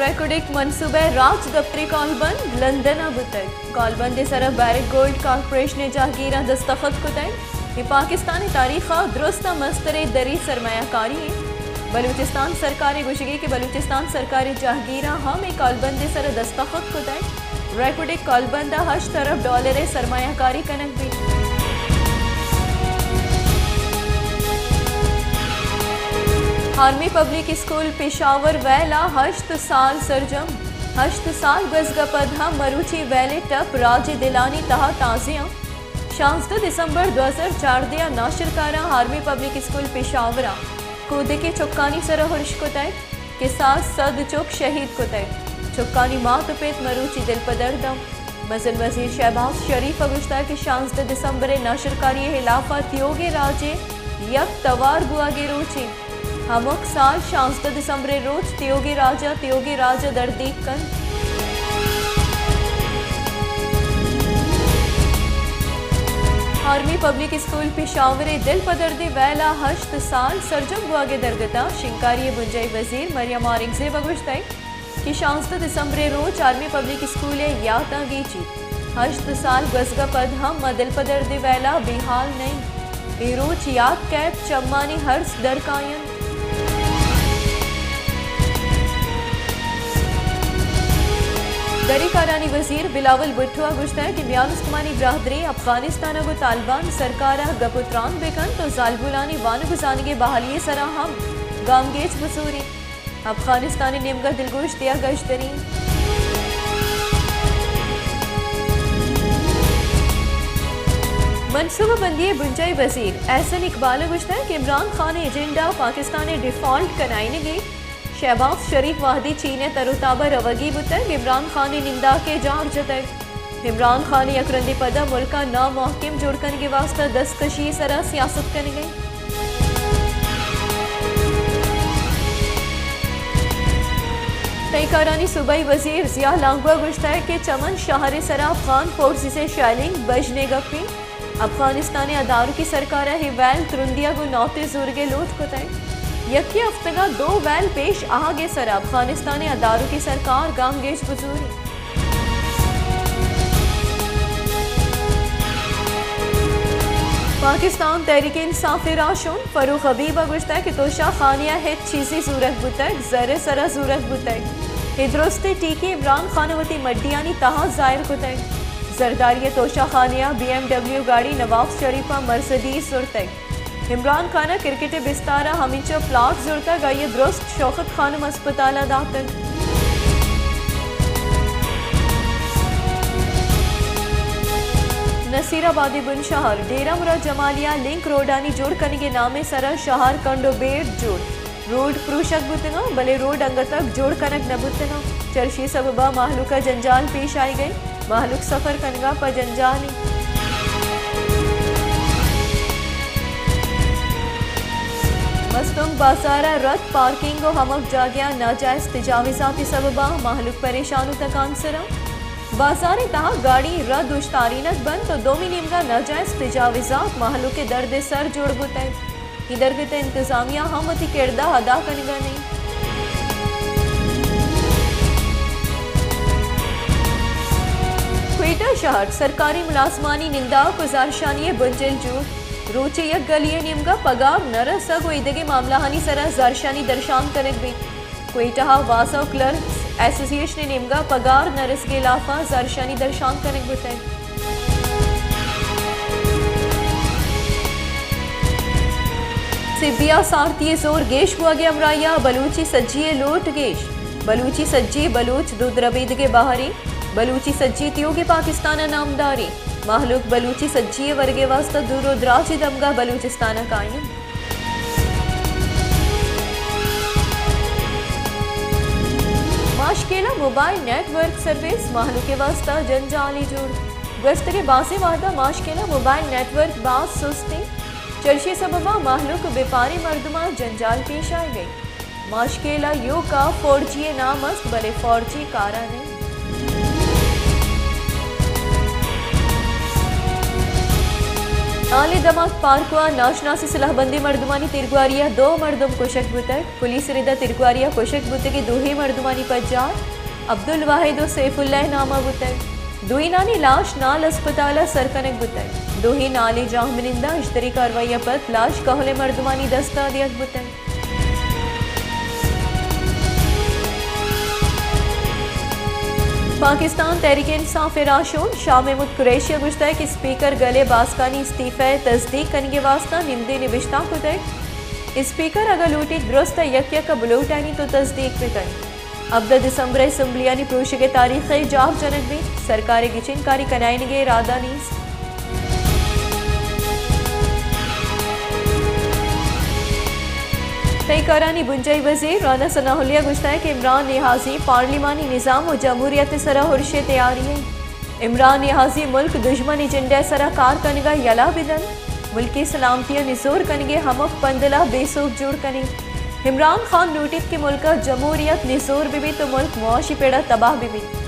ریکوڈک منصوبہ ءِ راج دپتری کالبند لندن ءَ بوتگ۔ کالبند ءِ سرا بیرک گولڈ کارپوریشن ءِ جہگیراں دستخط کتگ۔ اے پاکستان ءِ تاریخ ءَ درست ءَ مستریں دری سرمایہ کاری اِنت۔ بلوچستان سرکار ءِ گوشگ اِنت کہ بلوچستان سرکار ءِ جہگیراں ہم اے کالبند ءِ سرا دستخط کتگ۔ ریکوڈک کالبند ءَ ہشت ارب ڈالر ءِ سرمایہ کاری کنگ بیت۔ آرمی پبلک اسکول پشاور ویل ءَ ہشت سال سرجم۔ ہشت سال گوزگ ءَ پد ہم مروچی ویل ءِ ٹپ راج ءِ دلانی تہا تازہ اَنت۔ شانزدہ دسمبر دو ہزار چاردہ ءَ ناشرکاراں آرمی پبلک اسکول پشاور ءَ کودک ءِ چکانی سرا ارش کتگ کہ ساز سد چک شہید کتگ۔ چکانی مات ءُ پت مروچی دلپدرد اَنت۔ مزن وزیر شہباز شریف ءَ گوشتگ کہ شانزدہ دسمبر ءِ ناشرکاری ءِ ہلاف ءَ تیوگیں راج ءِ یک توار بوہگ ءِ روچ اِنت۔ ہمک سال شانزدہ دسمبر ءِ روچ تیوگیں راج ءَ تیوگیں راج ءَ دردیگ کنت۔ آرمی پبلک اسکول پشاور ءِ دلپدردیں ویل ءَ ہشت سال سرجم بوہگ ءِ درگت ءَ شنگکاری ءِ بنجاہی وزیر مریم اورنگزیب ءَ گوشتگ کہ شانزدہ دسمبر ءِ روچ آرمی پبلک اسکول ءِ یاتاں گیجیت۔ ہشت سال گوزگ ءَ پد ہم ما دلپدردیں ویل ءَ بے ہال نہ ایں۔ اے روچ یات کیت، چمانی ہرس در کاینت۔ دری کارانی وزیر بلاول بھٹو ءَ گوشتگ کہ میان استمانی برادری افغانستان ءَ گوں طالبان سرکار ءَ گپ ءُ تران بہ کنت ءُ زالبولانی وانگ ءُ زانگ ءِ بحالی ءِ سرا ہم گامگیج بزوریت۔ افغانستان ءِ نیمگ ءَ دلگوش دیگ اژدری اِنت۔ منصوبہ بندی ءِ بنجاہی وزیر احسن اقبال ءَ گوشتگ کہ عمران خان ءِ ایجنڈا پاکستان ءِ ڈیفالٹ کنائینگ اِنت۔ شہباز شریف وہدے چین ءِ تر ءُ تاب ءَ روگی بوتگ، عمران خان ءِ ننداک ءَ جار جتگ۔ عمران خان ءَ یک رندے پدا ملک ءَ نامحکم جوڑ کنگ ءِ واستہ دستکشی ءِ سرا سیاست کنگ ءَ اِنت۔ تہی کارانی صوبائی وزیر ضیاء لانگو ءَ گوشتگ کہ چمن شہر ءِ سرا افغان فورسز ءِ شیلنگ بژن ءِ گپ اِنت۔ افغانستان ءِ ادارکی سرکار ءَ اے ویل ترندی ءَ گوں نوتے زورگ ءِ لوٹ کتگ۔ یکے ہفتگ ءَ دو ویل پیش آہگ ءِ سرا افغانستان ءِ ادارکی سرکار گامگیج بزوری۔ پاکستان تحریک انصاف ءِ راہشون فروخ حبیب ءَ گوشتگ کہ توشہ خانے ءَ ہچ چیزے زورگ بوتگ، زر ءِ سرا زورگ بوتگ۔ اے درستیں ٹیکی عمران خان ءَ وتی مڈیانی تہا ظاہر کتگ۔ زرداری ءَ توشہ خانے ءَ بی ایم ڈبلیو گاڑی، نواب شریف ءَ مرسڈیز زرتگ۔ عمران خان ءَ کرکٹ ءِ بستار ءَ ہمینچو پلاٹ زرتگ، آئی ءَ درست شوکت خانم ہسپتال ءَ داتگ۔ نصیر آباد ءِ بنشہر ڈیرہ مراد جمالی ءَ لنک روڈانی جوڑ کنگ ءِ نام ءِ سرا شہر کنڈ ءُ بیڑ جوڑ۔ روڈ پروشگ بوتگاں، بلے روڈ انگتک جوڑ کنگ نہ بوتگاں۔ چرشی سبب ءَ مہلوک ءَ جنجال پیش آئیگ ءَ، مہلوک سفر کنگ ءَ پہ جنجال اِنت۔ مستونگ بازار ءَ رد پارکنگ ءُ ہمک جاگہ ءَ ناجائز تجاوزاتی سبب ءَ مہلوک پریشان ءُ تکانسر اَنت۔ بازار ءِ تہا گاڑی رد اوشتارینگ بنت ءُ دومی نیمگ ءَ ناجائز تجاوزات مہلوک ءِ درد ءِ سر جوڑ بوتگ۔ اے درگت ءَ انتظامیہ ہم وتی کرد ءَ ادا کنگ ءَ نہ اِنت۔ کوئٹہ شہر سرکاری ملازمانی ننداک ءُ زہرشانی ءِ بنجل جوڑ۔ روچے یک گلی ءِ نیمگ ءَ پگار نہ رسگ ءُ ایدگہ معاملہانی سرا زہرشانی درشان کنگ بیت۔ کوئٹہ ءَ وازہ ءُ کلرکس ایسوسی ایشن ءِ نیمگ ءَ پگار نہ رسگ ءِ ہلاف ءَ زہرشانی درشان کنگ بوتگ۔ سبی ءَ سارتی ءِ زور گیش بوگ ءِ ہمراہی ءَ بلوچی سجی ءِ لوٹ گیش۔ بلوچی سجی، بلوچ دود ربیدگ ءِ بہرے۔ بلوچی سجی تیوگیں پاکستان ءَ نامدارے۔ مہلوک بلوچی سجی ءِ ورگ ءِ واستہ دور ءُ دراجیں دمگ ءَ بلوچستان ءَ کاینت۔ ماشکیلہ موبائل نیٹ ورک سروس مہلوک ءِ واستہ جنجالے جوڑ۔ گوستگیں بازیں وہد ءَ ماشکیلہ موبائل نیٹ ورک باز سست اِنت۔ چرشی سبب ءَ مہلوک ءُ بیپاریں مردماں جنجال پیش آئیگ ءَ اِنت۔ ماشکیلہ یوک ءَ فور جی ءِ نام است، بلے فور جی کار ءَ نہ اِنت۔ نال ءِ دمگ پارکو ءَ ناشناس سلاہ بندیں مردمانی تیرگواری ءَ دو مردم کشگ بوتگ۔ پولیس ءِ رد ءَ تیرگواری ءَ کشگ بوتگیں دوہیں مردمانی پجار عبدالواحد ءُ سیف اللہ ءِ نام ءَ بوتگ۔ دوئینانی لاش نال ہسپتال ءَ سر کنگ بوتگ۔ دوہیں نالیں جاہمننداں اشتری کاروائی ءَ پد لاش کہولیں مردمانی دست ءَ دیگ بوتگ۔ پاکستان تحریک انصاف ءِ راہشون شاہ محمود قریشی ءَ گوشتگ کہ اسپیکر گل ءِ باسکانی استعفی ءِ تصدیق کنگ ءِ واستہ نمدے نبشتہ کتگ۔ اسپیکر اگاں لوٹیت درست ءَ یک یک ءَ بلوٹائینیت ءُ تصدیق بہ کنت۔ ہبدہ دسمبر ءَ اسمبلیانی پروشگ ءِ تاریخ ءَ جاہ جنگ بیت، سرکار ءِ گچین کاری کنائینگ ءِ ارادہ نیست۔ تئی کارانی بنجاہی وزیر رانا ثناء اللہ ءَ گوشتگ کہ عمران نیازی پارلیمانی نظام ءُ جمہوریت ءِ سرا ارش ءِ تیاری ءَ۔ عمران نیازی ملک دژمن ایجنڈا ءِ سرا کار کنگ ءَ یلہ بہ دنت، ملکی سلامتی ءَ نزور کنگ ءِ ہمک پندل ءَ بے سوب جوڑ کنیت۔ عمران خان لوٹیت کہ ملک ءَ جمہوریت نزور بہ بیت ءُ ملک معاشی پڑ ءَ تباہ بہ بیت۔